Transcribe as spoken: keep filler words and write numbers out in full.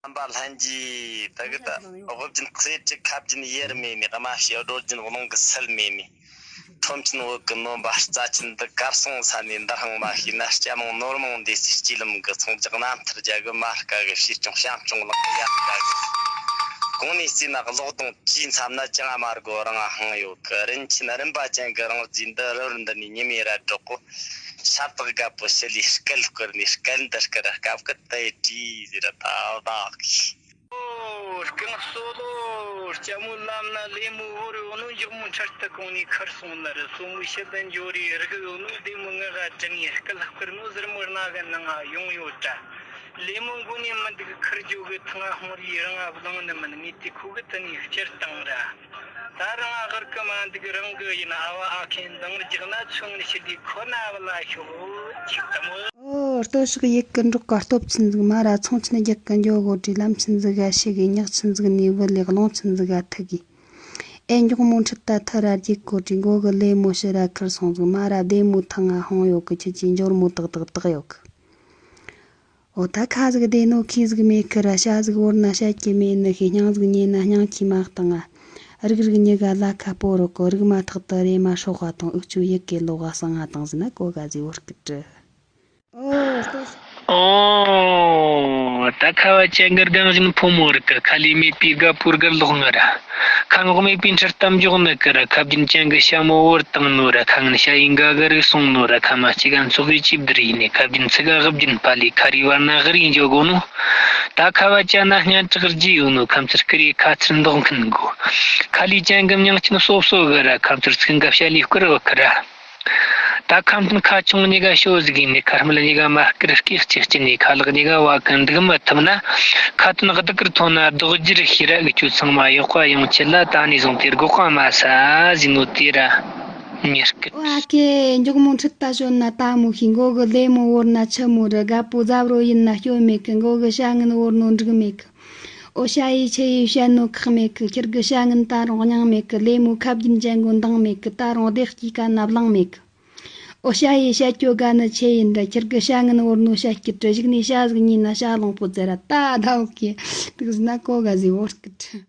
རྣམ་པ་ལྷན་རྒྱས། ད་གི་ད་དབུ་རྒྱན་གསེར་གྱི་ཁ་རྒྱན་ཡེར་མེད་ནས། རྨ་བྱའི་སྒྲོ་རྒྱན་རླུང་གིས་སེལ་མེད་ནས། ཁྲོམ་ཆེན་བོད་ཀྱི་ནོམ་པ་རྩ་ཆེན་འདི། གར་སོང་ས་ནས་འདི་རང་མ་ཤེས་ན། སྐྱ་མོང་ནོར་མོང་འདས་སའི་སྐྱིད་ལམ་གྱི་ཚོང་རྒྱག་རྣམ་ཐར་རྒྱ་གི། མ་དཀའ་གི་བྱས་ཀྱང་བྱམས་སྐྱོང་ལག་གི་ཡ་དཀའ་གི། གོང་ནས་བརྩིས་ན་གློག་སྡོང་བྲིས་མཚམས་ན། ཅང་མ་དགོས་རང་ང་ཧང་ཡོད་གི། རིན་ཆེན་རིམ་པ་ཅན་གྱི་རང་བརྩེ་འདི། རི་བོར་འདི་ནས་ཉི་མའི་ར་སྒྲོག་གོ། ཤ་སྟག་རྒད་པོ་ཞི་ལིས་སྐད་བསྐུར་ནས། སྐད་འདི་སྐུར་སྐབས་ཀྱི་དེ་བྲིས་ཟེར་ད་བདག་གིས། ཨོ། རྐང་སོ་ལོ། ལྕམ་མོ་ལམ་ན་ལེབ་མོ་བོར་ཡོད་ནོ། མགྱོགས་མོ་འཕྲལ་དུ་གོང་ནས་ཁར་སོང་ན་ར། སོ་མོ་ཕྱི་ལ་འགྱོ་རེ་རིག་ཡོད་ནོ། ལྡེ་མོ་ངག་ག་དྲན་ངེ་སྐད་བསྐུར་ནོ། ཟུར་མོ་རྣ་གི་ནང་ང་ཡོང་ཡོད་དྲ། ལེབ་མོ་མགོ་ནས་མི་འདུག་ཁར་འགྱོ་གི། ཐང་ང་ཧོང་རི་རང་ང་བླངས་ནི་མིན། ངས་དེ་ཁོ་གི་དེ་ནས་བསྐྱུར་བཏང་ར། ད་རང་ཨ་ཧར་གི་མ་འདུག་རང་གི་ཡིན། ཨ་བ་ཨ་ཁེན་འདང་རྒྱག་ན་ཆུང་ནི་ཞི་ལི་ཁོ་ན་བ་ལ་ཤོག་ཅིག་དམ། ཨོ། ལྟོ་ཕྱག་ཡིད་ཀྱི་འགྲོགས་ཀ་སྟོབས་ཆེན་ཟིག་མ་ར་ཚོང་ཆེན་རྒྱག་གི་འགྱོ་གོ་དྲི། ལམ་ཆེན་ཟིག་ག་ཤི་གི། ཉག་ཆེན་ཟིག་ནས་བུད་ལས། རླུང་ཆེན་ཟིག་ག་ཐུག་གི། ཨེ་མགྱོགས་མོ་ཁྲིད་ད་ཐུ་ར་རྒྱུག་གོ་དྲི། མགོ་གི་ལེབ་མོ་ཕྱི་ར་ཁུར་སོང་ཟིག་མ་ར་ལྡེ་མོ་ཐང་ང་ཧོང་ཡོད་གི། ཁྱེད་ཀྱི་འབྱོར་མོ་ཏག་ཏག་ཏག་ཡོད་གི། འོ་ད་ཁ་ཟིག་བདེ་ནོ་ཁི་ཟིག་མེད་ཁི་ར། ཤ་ཟིག་བོར་ན་ཤ་སྐྱི་མེད་ནི་ཤི། སྙིང་ཟིག་ཉེ་ན་སྙིང་ཁྱི་མ་བཏང་ང་། རིག་རིག་ཉི་ག་ལ་ཁ་སྤོ་རོག་གོ། རིག་མ་ཐག་ཏུ་རེ་མ་སྲོག་ག་ཐོང་། འུག་ཆུ་ཡི་གེ་ལོག་ག་སང་ང་བཏང་ཟིན་ན་གོ་ག་ཟིག་བོར་སྐུ་དྲི། ཨོ། ད་ཁ་བ་ཅན་གི་རྒན་བཞིན་ཕོ་མོ་རིག་གི། ཁ་ལས་མེད་པའི་རྒད་པོ་རྒད་ལོག་ང་ར། ཁ་ངོགས་མེད་པའི་འཕྲུལ་གཏམ་འཇོག་ནི་ཀི་ར། ཁ་རྒྱུན་ཅན་གི་ཞྭ་མོ་བོར་བཏང་ནོ་ར། ཁ་ངན་ཞྭ་ཡི་འགའ་གི་རིག་སོང་ནོ་ར། ཁ་མ་གཅིག་ག་འཚོགས་གི་ཅིབ་དིར་ཡིན་ནི། ཁ་རྒྱུན་ཚིག་ག་དབུ་རྒྱུན་པ་ལི། ཁ་རི་བར་ན་ཧི་རི་འཇོག་གོ་ནོ། ད་ཁ་བ་ཅན་ན་སྙན་གྲགས་རྒྱས་ཡོད་ནོ། ཁ་མཚར་ཀི་རི་ཁ་ཚིར་མདོག་མཁན་གོ། ཁ་ལས་ཅན་གི་མྱིང་ཆེན་སོ་སོ་གི་ར། ཁ་མཚར་ཚིག་འགའ་བཤད་ལས་བསྐུར་བ་ཀི་ར། ད་ཁ་འདོན་ཁ་ཆུང་གཉིས་ཀ་ཞོ་ཟིག་ཡིན་ནི། ཁ་སྨད་གཉིས་ཀ་མ་སྐུར་སྐེ་གཅིག་གཅིག་ནས། ཁ་ལག་གཉིས་ཀ་བ་གི་འདུག་མི་ཐུབ་ན། ཁ་དོན་གདུགས་དཀར་ཐོན་ན་རྡོག་རྒྱུར་ཤེས་ར། འུ་ཆོ་ཚང་མ་གཡོག་པ་ཡོང་ཆེད་ལ་ད་ནས་བཟུང་སྟེར་དགོས་ཀ་མ་ས་ཟིན་ནོ་དེ་ར་མྱི་སྐད། ཨ་ཀེ། མགྱོགས་མོ་ཁྲིད་ད་ཞོན་ན་ད་མོ་ཤི། མགོ་གི་ལེབ་མོ་བོར་ན་ཆི་མོ་རེད། རྒད་པོ་རྫབ་རོ་ཡིན་ན་སྐྱོན་མེད་གི། མགོ་གི་ཞྭ་ངན་བོར་ནོ་འགྲིག་མེད་གི། ཨོ་ཞ་ཡི་ཆེ་ཡི་བཤད་ནོ་ཁག་མེད་གི། ཁྱེར་གི་ཞྭ་ངན་ད་རུང་སྙིང་མེད་གི། ལེབ་མོ་ཁ་རྒྱུན་ཅན་གོ་འདང་མེད་གི། ད་རུང་བདེ་སྐྱིད་ཀ་ན་བླང་མེད་གི། ཨོ་ཞ་ཡི་བཤད་རྒྱོ་ག་ནི་ཆེ་ཡིན་འདྲ། ཁྱེར་གི་ཞྭ་ངན་བོར་ནོ་ཞྭ་སྐྱིད་དྲི། གཞུག་ནས་ཞྭ་ཟིག་ཉོས་ན་ཞྭ་ལོང་པོ་ཟེར་ར། ད་ད་ཨོ་ཀེ། དུག་ཟིན་ན་གོ་ག་ཟིག་བོར་སྐུ་དྲི།